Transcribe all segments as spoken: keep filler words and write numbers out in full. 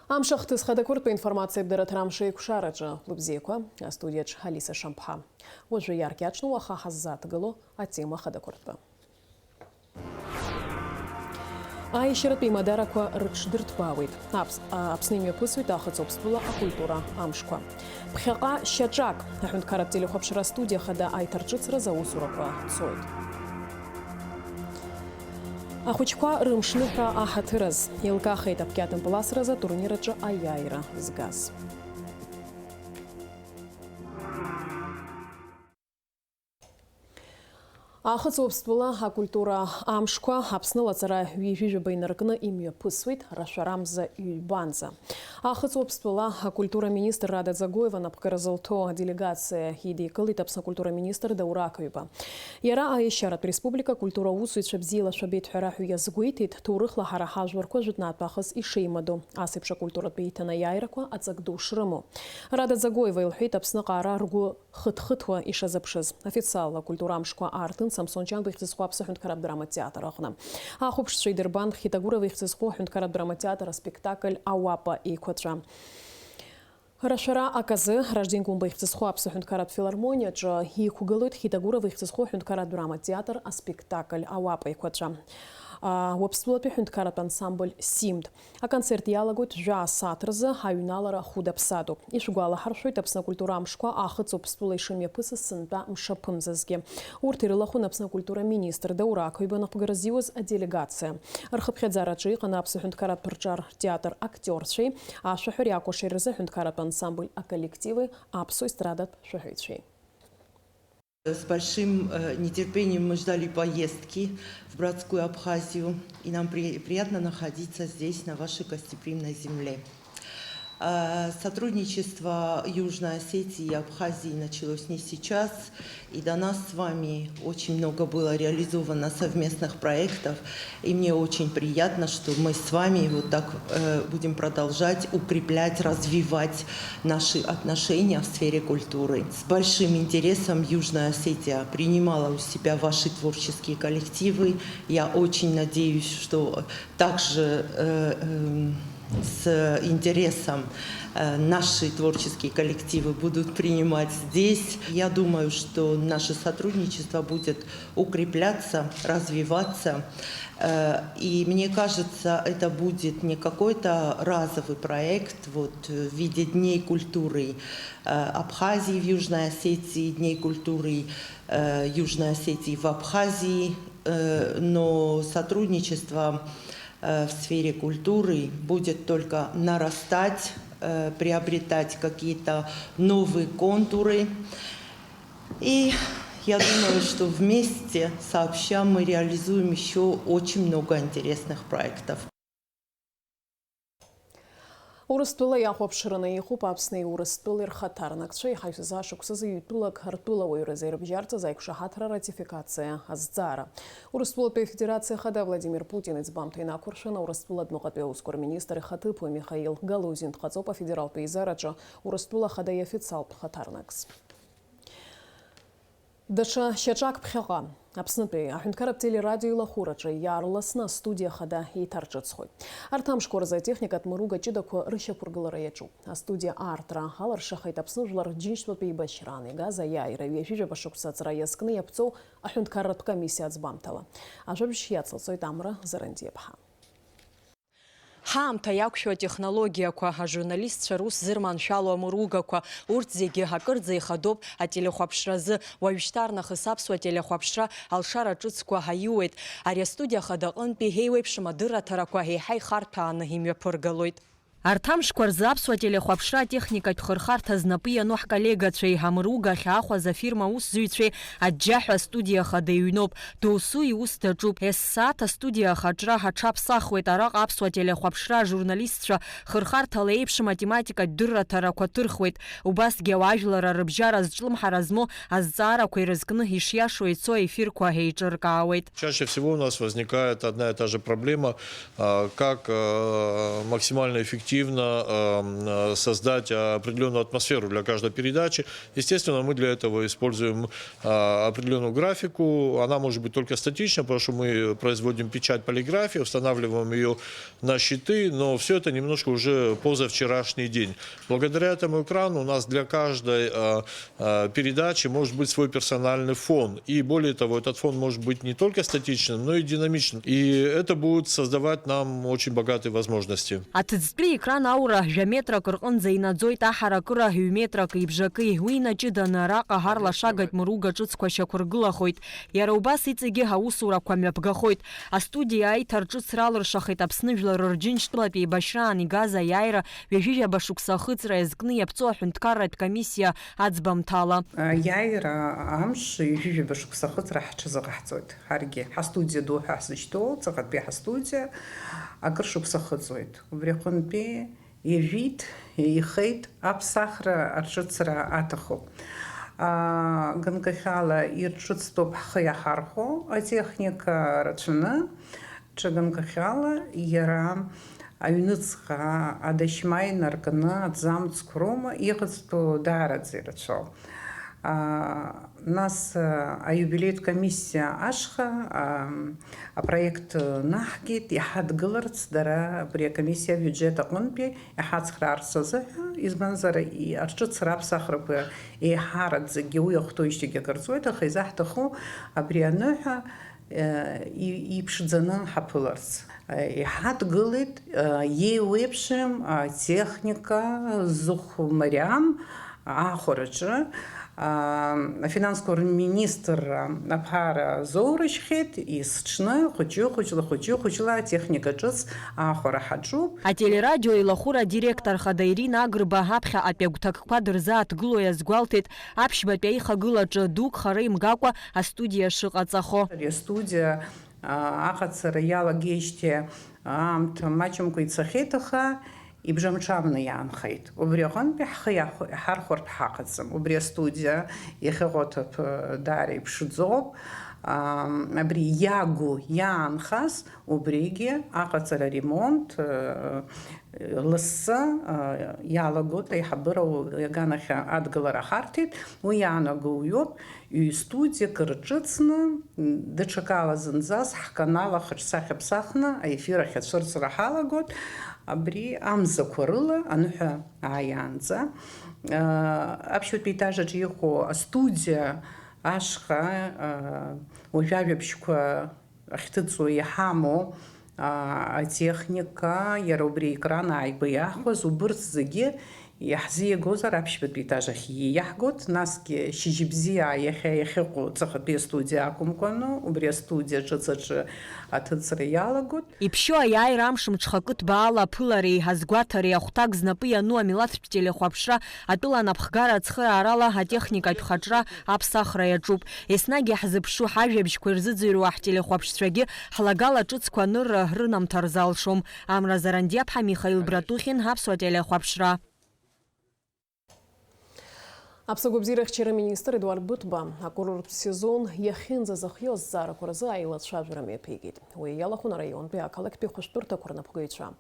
Амш ахҭыс хадақәа ртәы информациа абдараҭара амш еиқәшараҿы. Лыбзиақәа, астудиаҿ Алиса Шамԥҳа. Уажәы иааркьаҿны уаха ҳаззааҭгыло атема хадақәа ртәы. Аиашьаратә еимадарақәа рыҽдырҭбаауеит. Аԥс-, а, Аԥсны имҩаԥысуеит Ахыҵ Уаԥстәыла акультура амшқәа. Ԥхьаҟа шьаҿак аҳәынҭқарратә телехәаԥшра астудиа хада аиҭарҿыцраз аусурақәа цоит. Ахәыҷқәа рымшныҳәа аҳаҭыраз еилкаахеит абкьатымпласразы атурнир аҿы аиааира згаз. Ахыҵ Уаԥстәыла акультура амшқәа Аԥсны лаҵара ҩажәижәаба инаркны имҩаԥысуеит рашәарамза ҩбанӡа. Ахыҵ Уаԥстәыла акультура министр Рада Ӡагоева напхгара зылҭо аделегациа идикылеит Аԥсны акультура министр Даур Ақаҩба. Иара аешьаратә республика акультура аусзуҩцәа бзиала шәабеит ҳәа раҳәа иазгәеиҭеит, ҭоурыхла ҳара ҳажәларқәа жәытәнатә аахыс ишеимадоу. Ас еиԥш акультуратә еиҭанеиааирақәа аҵак ду шрымоу. Рада Ӡагоева илҳәеит, Аԥсныҟа ара ргәы хыҭхыҭуа ишазыԥшыз. Официалла акультура амшқәа аартын Самсон Ҷанба ихьӡ зху Аԥсны аҳәынҭқарратә драматеатр аҟны. Ахәаԥшцәа идырбан Хита Гурова ихьӡ зху аҳәынҭқарратә драматеатр аспектакль Ауапа еиқәаҵәа. Рашәара аказы Ражден Гәымба ихьӡ зху Аԥсны аҳәынҭқарратә филармониаҿы иқәгылоит Хита Гурова ихьӡ зху аҳәынҭқарратә драматеатр аспектакль Ауапа еиқәаҵәа. А, Уаԥстәылатәи аҳәынҭқарратә ансамбль Симд. Аконцерт иалагоит жәаа сааҭ рзы аҩналара хәыда-ԥсадоуп. Ишәгәалаҳаршәоит, Аԥсны акультура амшқәа Ахыҵ Уаԥстәыла ишымҩаԥысыз сынтәа мшаԥымзазгьы. Урҭ ирылахәын Аԥсны акультура министр Даур Ақаҩба напхгара зиуаз аделегациа. Рхыԥхьаӡараҿы иҟан Аԥсны аҳәынҭқарратә рҿар театр актиорцәеи, ашәаҳәареи акәашареи рзы аҳәынҭқарратә ансамбль аколлективи, аԥсуа естрадатә шәаҳәаҩцәеи. С большим, э, нетерпением мы ждали поездки в братскую Абхазию, и нам при-, приятно находиться здесь, на вашей гостеприимной земле. Э, сотрудничество Южной Осетии и Абхазии началось не сейчас, и до нас с вами очень много было реализовано совместных проектов, и мне очень приятно, что мы с вами вот так, э, будем продолжать укреплять, развивать наши отношения в сфере культуры. С большим интересом Южная Осетия принимала у себя ваши творческие коллективы. Я очень надеюсь, что также, э, эм, с интересом, э, наши творческие коллективы будут принимать здесь. Я думаю, что наше сотрудничество будет укрепляться, развиваться. Э, и мне кажется, это будет не какой-то разовый проект, вот, э, в виде Дней культуры, э, Абхазии в Южной Осетии, Дней культуры, э, Южной Осетии в Абхазии, э, но сотрудничество, э, в сфере культуры будет только нарастать, э, приобретать какие-то новые контуры. И я думаю, что вместе, сообща, мы реализуем ещё очень много интересных проектов. Урыстәыла иахәаԥшраны иҟоуп Аԥсни Урыстәылеи рхаҭарнакцәа, еиҳа ишәзаашықәсазы ҩтәылак ртәылауаҩразы ирыбжьарҵаз аиқәшаҳаҭра ратификациа азҵаара. Урыстәылатәи Афедерациа Ахада Владимир Путин иӡбамҭа инақәыршәаны, Урыстәыла адәныҟатәи аусқәа рминистр ихаҭыԥуаҩ Михаил Галузин дҟаҵоуп афедералтә еизараҿы Урыстәыла Ахада иофициалтә хаҭарнакс. Даҽа шьаҿак ԥхьаҟа. Аԥснытәи аҳәынҭқарратә телерадио илахәыраҿы иаарласны астудиа хада еиҭарҿыцхоит. Арҭ амшқәа рзы атехникатә мыруга ҷыдақәа рышьақәыргылара иаҿуп. Астудиа аартра аларшахеит Аԥсны Жәлар Џьынџьтәылатәи еибашьраан игаз аиааира ҩажәижәаба шықәса аҵра иазкны иаԥҵоу аҳәынҭқарратә комиссиа аӡбамҭала. Ажәабжь иацылҵоит Амра Зарандиаԥҳа. Ҳаамҭа иақәшәо атехнологиақәа, ажурналистцәа рус зырманшәало амыругақәа, урҭ зегьы акырӡа ихадоуп ателехәаԥшразы. Уажәшьҭарнахыс аԥсуа телехәаԥшра алшара ҿыцқәа ҳаиуеит. Ари астудиа хадаҟынтәи еиуеиԥшым адырраҭарақәа еиҳа ихарҭәааны имҩаԥыргалоит. Арҭ амшқәа рзы аԥсуа телехәаԥшра атехникатә хырхарҭа знапы иану ҳколлегацәеи амыругахь аахәаз афирма аусзуҩцәеи аџьџьаҳәа астудиа хада иҩноуп. Досу иус даҿуп. Ессааҭ астудиа ахаҿра ҳаҽаԥсахуеит. Араҟа аԥсуа телехәаԥшра ажурналистцәа хырхарҭала еиԥш аматематикатә дырраҭарақәа ҭырхуеит. Убасгьы ауаажәлар арыбжьара зҿлымҳара змоу азҵаарақәа ирызкны ишиашоу ицо аефирқәа еиҿыркаауеит. Чаще всего у нас возникает одна и та же проблема, а, как, э, максимально эффективно активно, эм, э, создать определённую атмосферу для каждой передачи. Естественно, мы для этого используем, э, определённую графику. Она может быть только статична, потому что мы производим печать полиграфии, устанавливаем её на щиты, но всё это немножко уже позавчерашний день. Благодаря этому экрану у нас для каждой, э, э, передачи может быть свой персональный фон. И более того, этот фон может быть не только статичным, но и динамичным. И это будет создавать нам очень богатые возможности. Аҭыӡтәи екран аура жәа метрак рҟынӡа инаӡоит, аҳаракыра ҩ-метрак ибжаки. Уи инаҷыданы араҟа ҳарлашагатә мыруга ҿыцқәа шьақәыргылахоит. Иара убас иҵегьы аусурақәа мҩаԥгахоит. Астудиа аиҭарҿыцра алыршахеит Аԥсны Жәлар Рџьынџьтәылатә еибашьраан игаз аиааира ҩажәижәаба шықәса ахыҵра иазкны иаԥҵоу аҳәынҭқарратә комиссиа аӡбамҭала. Аиааира амш ҩажәижәаба шықәса ахыҵра ҳҽазыҟаҳҵоит. Ҳаргьы ҳастудиа ду ҳәа ҳзышьҭоу, ҵаҟатәи ҳастудиа акыр шықәса ахыҵуеит. Убри аҟынтәи ижәит, ихеит, аԥсахра арҿыцра аҭахуп. Аа, ганкахьала ирҿыцтәуп ҳхы иаҳархәо атехника рацәаны, ҽа ганкахьала иара аҩныҵҟа адашьма инаркны аҭӡамцқәа роума иҟаҵатәу даараӡа ирацәоуп. Аа, Нас, а, аиубилеитә комиссиа ашҟа, а, апроект наҳгеит, иҳадгыларц дара абри акомиссиа абиуџьет аҟынтәи иҳацхраарц азыҳәа, избанзар, и-, арҿыцра аԥсахрақәа еиҳараӡакгьы уи ахәҭоижьҭеигьы акыр ҵуеит, аха изаҳҭаху абри аныҳәа, э, и-, иԥшӡаны ҳаԥыларц. Иҳадгылеит, еиуеиԥшым атехника зыхә мариам аахәараҿы, афинансқәа рминистрра аԥара азоурыжьхьеит, есҽны хәыҷы-хәыҷла, хәыҷы-хәыҷла атехника ҿыц аахәара ҳаҿуп. Ателерадио еилахәыра адиректор хада Ирина Агрба аԥхьаҟатәи агәҭакқәа дырзааҭгыло иазгәалҭеит аԥшьбатәи аихагылаҿы дук хара имгакәа астудиа шыҟаҵахо. Ари астудиа аҟаҵара иалагеижьҭеи аамҭа маҷымкәа ицахьеит, аха ибжамҽамны иаанхеит. Убри аҟынтәи ҳхы иаҳ-, иҳархәартә ҳаҟаӡам. Убри астудиа иахьыҟоу аҭыԥ даара иԥшӡоуп. Ам, абри иагу иаанхаз, убригьы аҟаҵара, аремонт, э, лассы, э, иалагоит, аиҳабыра аганахь адгылара ҳарҭеит. Уи иаанаго уиоуп. Ҩ-студиак рҿыцны, даҽакала зынӡас ҳканал ахаҿсахьа ԥсахны аефир ахь ацәырҵра ҳалагоит. Абри амзақәа рыла аныҳәа ааиаанӡа, аа, аԥшьбатәи етаж аҿы иҟоу астудиа ашҟа, аа, уажә ажәабжьқәа ахьҭыҵуа иҳамоу, аа, атехника, иара убри аекран ааигәа иаахәаз, убырҭ зегьы иаҳзиагозар, аԥшьбатәи етаж ахь ииаҳгоит, насгьы шьыжьбзиа иахьа иахьыҟоу ҵаҟатәи астудиа акәымкәаны, убри астудиа ҿыц аҿы аҭыҵра иалагоит. Иԥшьоу аиааира амш мҽхакы ҭбаала аԥылареи азгәаҭареи ахәҭак знапы иану амилаҭтә телехәаԥшра атәыла анапхгара ацхыраарала атехникатә хаҿра аԥсахра иаҿуп. Еснагь иаҳзыԥшу ҳажәабжьқәа ирзыӡырҩуа ҳтелехәаԥшцәагьы ҳлагала ҿыцқәа анырра рынамҭар залшом. Амра Зарандиаԥҳа, Михаил Братухин, Аԥсуа телехәаԥшра. Аԥсуа гәабзиарахьчара министр Едуард Быҭәба акурорттә сезон иахьынӡазыхиоу азҵаарақәа рзы аилацәажәара мҩаԥигеит. Уи иалахәын араионтәи ақалақьтәи хәышәтәырҭақәа рнапхгаҩцәа.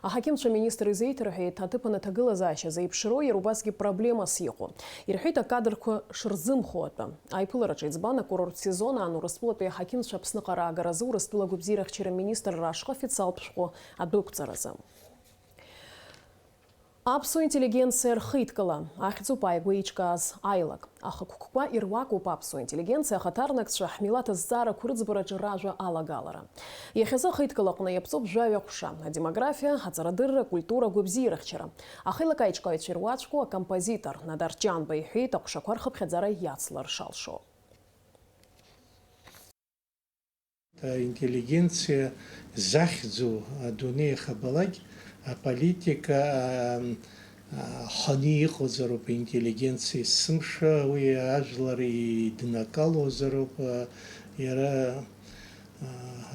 Аҳақьымцәа аминистр изеиҭарҳәеит, аҭыԥ анаҭагылазаашьа зеиԥшроу иара убасгьы проблемас иҟоу. Ирҳәеит, акадрқәа шырзымхо атәы. Аиԥылараҿы иӡбан акурорттә сезон аан Урыстәылатәи аҳақьымцәа Аԥсныҟа раагаразы Урыстәыла гәабзиарахьчара аминистрра ашҟа официалтә шәҟәы адәықәҵаразы. Аԥсуа интеллигенциа рхеидкыла ахьӡуп ааигәа еиҿкааз аилак. Ахықәкқәа ируакуп аԥсуа интеллигенциа ахаҭарнакцәа ҳмилаҭ азҵаарақәа рыӡбараҿы ражәа алагалара. Иахьазы ахеидкыла аҟны иаԥҵоуп жәаҩа аҟәша, адемографиа, аҵарадырра, акультура, агәабзиарахьчара. Ахеилак аиҿкааҩцәа ируаӡәку акомпозитор Надар Ҷанба иҳәеит, аҟәшақәа рхыԥхьаӡара иацлар шалшо. Аинтеллигенциа захьӡу адунеи иахьабалак аполитика, а, а, ханы иҟазароуп аинтеллигенциа есымша, уи ажәлар иднагалозароуп, а, иара, а,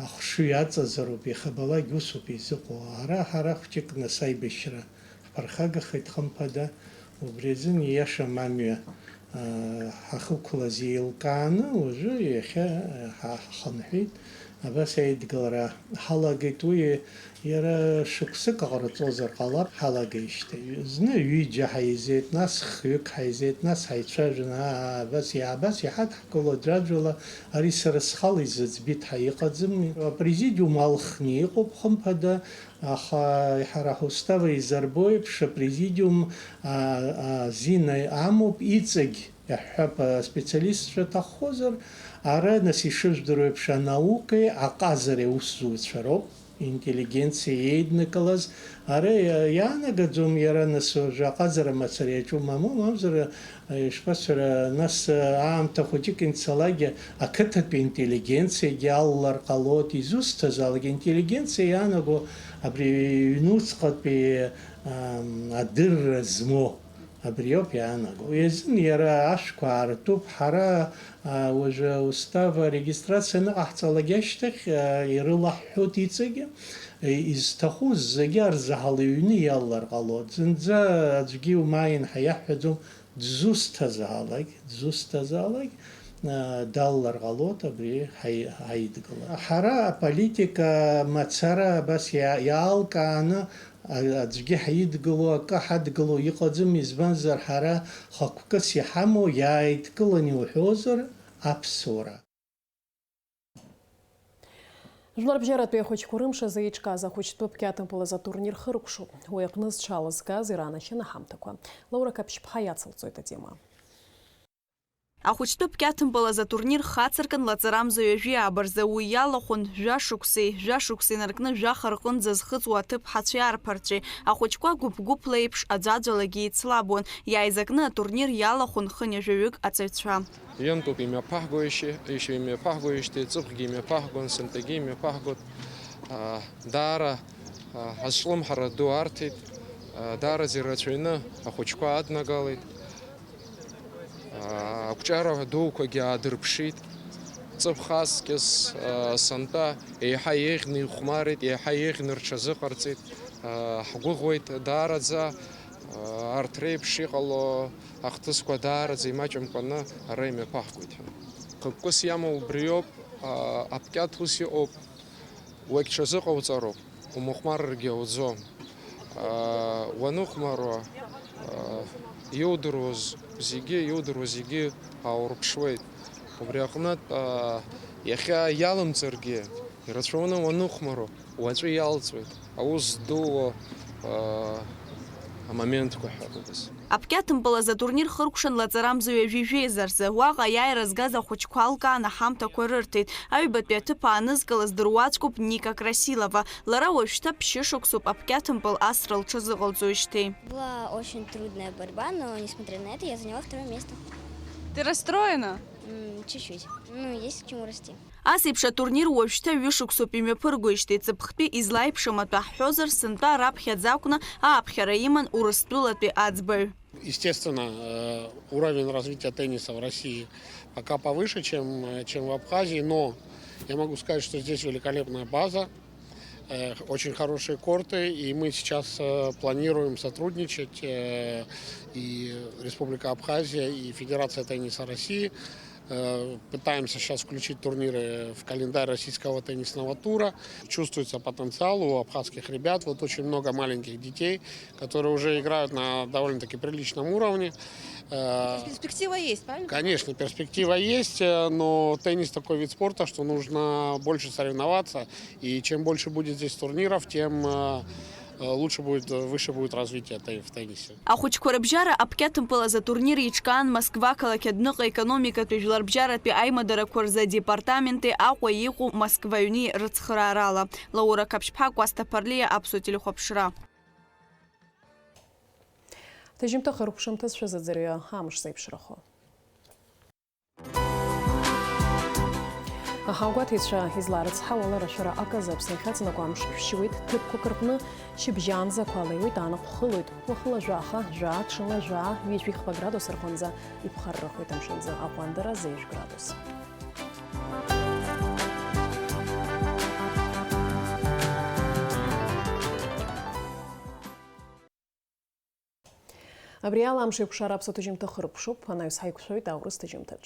ахшыҩ аҵазароуп, иахьабалак усоуп изыҟоу. Ара ҳара хәҷык нас аибашьра ҳԥырхагахеит, хымԥада, убри азын ииашам амҩа, аа, ҳахықәлаз еилкааны, уажәы иахьа, аа, ҳа-, ҳхынҳәит, Абас аидгылара ҳалагеит, уи иара шықәсык ҟарҵозар ҟалап, ҳалагеижьҭеи. Зны ҩыџьа ҳаизеит, нас хҩык ҳаизеит, нас ҳаицәажәан, аа, абас иаабас иҳадҳкыло аӡәаӡәала, ари сара схала изыӡбит ҳәа иҟаӡам. Апрезидиум алхны иҟоуп, хымԥада, аха ҳара ҳустав еизарбо еиԥш, апрезидиум, аа, азин амоуп, иҵегь иаҳҳәап, аспециалистцәа ҭаххозар, ара, нас, ишыжәдыруа еиԥш, анаукеи аҟазареи аусзуҩцәа роуп, интеллигенциа еиднакылаз. Ара иа-, иаанагаӡом иара, нас, уажәы аҟазара мацара иаҿу мамоу, мамзар, ишԥасҳәара, нас, аамҭа хәыҷык инцалакгьы, ақыҭатәи интеллигенциагьы алалар ҟалоит, изусҭазаалак, интеллигенциа иаанаго абри ҩнуҵҟатәи, ам, адырра змоу. Абриоуп иаанаго. Уи азын иара ашәқәа аартуп. Ҳара, а, уажәы устав арегистрациа аныҟаҳҵалак ашьҭахь, а, ирылаҳҳәоит иҵегьы. Е, изҭаху зегьы арзаҳал иҩны иалалар ҟалоит. Зынӡа аӡәгьы умааин ҳәа иаҳҳәаӡом, дзусҭазаалак, дзусҭазаалак, а, далалар ҟалоит абри ҳаи-, ҳаидгыла. Ҳара аполитика мацара абас иа-, иаалкааны А-, аӡәгьы ҳаидгыло, акы ҳадгыло иҟаӡам, избанзар, ҳара хықәкыс иҳамоу иааидкылан иуҳәозар, аԥсуара. Жәларбжьаратәи ахәыҷқәа рымш азы еиҿкааз ахәыҷтәы абқьаҭымпыл азы атурнир хыркәшоуп. Уи аҟны зҽалызгаз иранашьан аҳамҭақәа. Лаура Қаԥшьԥҳа иацылҵоит атема. Ахәыҷтәы абқьаҭымпыл азы атурнир хацыркын лаҵарамза ҩажәи ааба рзы. Уи иалахәын жәа шықәсеи, жәа шықәса инаркны жәаха рҟынӡа зхыҵуа аҭыԥҳацәеи арԥарцәеи. Ахәыҷқәа гәыԥ-гәыԥла еиԥш аӡәаӡәалагьы еицлабуан. Иааизакны атурнир иалахәын хынҩажәаҩык аҵаҩцәа. Ҩынтәуп имҩаԥаҳгоижьҭеи, ишәа имҩаԥаҳгоижьҭеи, ҵыԥхгьы имҩаԥаҳгон, сынтәагьы имҩаԥаҳгоит. Аа, даара, аа, азҿлымҳара ду арҭеит, аа, даараӡа ирацәаҩны ахәыҷқәа аднагалеит. Ақәҿиара дуқәагьы аадырԥшит. Ҵыԥх аҵкьыс, сынтәа еиҳа еиӷьны ихәмарит, еиҳа еиӷьны рҽазыҟарҵеит. Ҳгәыӷуеит даараӡа, арҭ реиԥш иҟало ахҭысқәа даараӡа имаҷымкәаны ара имҩаԥаҳгоит ҳәа. Хықәкыс иамоу убриоуп, аԥкьаҭ ус иҟоуп. Уагьҽазыҟауҵароуп, умыхәмарыргьы ауӡом. Аа, уаныхәмаруа, аа, иудыруаз зегьы, иудыруа зегьы ааурԥшуеит. Убри аҟнытә, аа, иахьа иалымҵыргьы, ирацәаҩны уаныхәмаруа, уаҵәы иалҵуеит. Аус здууа, аа, амоментқәа ҳәа акәыз. Аԥкьаҭымпыл азы атурнир хыркәшан лаҵарамза ҩажәи жәеиза рзы. Уаҟа аиааира згаз ахәыҷқәа алкаан аҳамҭақәа рырҭеит. Аҩбатәи аҭыԥ аанызкылаз дыруаӡәкуп Ника Красилова. Лара уажәшьҭа ԥшьышықәсоуп аԥкьаҭымпыл асра лҽазыҟалҵоижьҭеи. Была очень трудная борьба, но, несмотря на это, я заняла второе место. Ты расстроена? М, чуть-чуть. Ну, есть к чему расти. Ас еиԥш атурнир уажәшьҭа ҩышықәсоуп имҩаԥыргоижьҭеи. Ҵыԥхтәи излаиԥшым атәы ҳҳәозар, сынтәа раԥхьаӡа акәны ааԥхьара иман Урыстәылатәи аӡбаҩ. Естественно, э, уровень развития тенниса в России пока повыше, чем, э, чем в Абхазии, но я могу сказать, что здесь великолепная база, э, очень хорошие корты, и мы сейчас, э, планируем сотрудничать, э, и Республика Абхазия, и Федерация тенниса России. Э, пытаемся щас включить турниры в календарь российского теннисного тура. Чувствуется потенциал у абхазских ребят. Вот очень много маленьких детей, которые уже играют на довольно-таки приличном уровне. Э, То есть перспектива есть, правильно? Конечно, перспектива есть, э, но теннис такой вид спорта, что нужно больше соревноваться. И чем больше будет здесь турниров, тем, э, э, лучше будет, э, выше будет развитие те-, в теннисе. Ахәыҷқәа рыбжьара аԥкьаҭымпыл азы атурнир еиҿкаан Москва ақалақь адәныҟа економикатәи жәларбжьаратәи аимадарақәа рзы адепартаменти Аҟәа иҟоу Москва аҩни рыцхыраарала. Лаура Қаԥшьԥҳа, Кәасҭа Ԥарлиа, Аԥсуа телехәаԥшра. Ҭыжьымҭа хыркәшамҭаз шәазыӡырҩы амш зеиԥшрахо. Аха агәаҭеицәа излаарыцҳауа, алара шәара аказы Аԥсны иахьаҵанакуа амш шәшьуеит, ҭыԥқәак рҟны шьыбжьаанӡа ақәа леиуеит, ааныҟәхылоит, уахыла жәаха, жәаа, ҽынла жәаа, ҩажәихԥа градус рҟынӡа иԥхаррахоит амшынӡы аҟәандара зежә градус. Абри ала амш еиқәшара аԥсуа ҭыжьымҭа хыркәшоуп, анаҩс ҳаиқәшәоит аурыс ҭыжьымҭаҿ.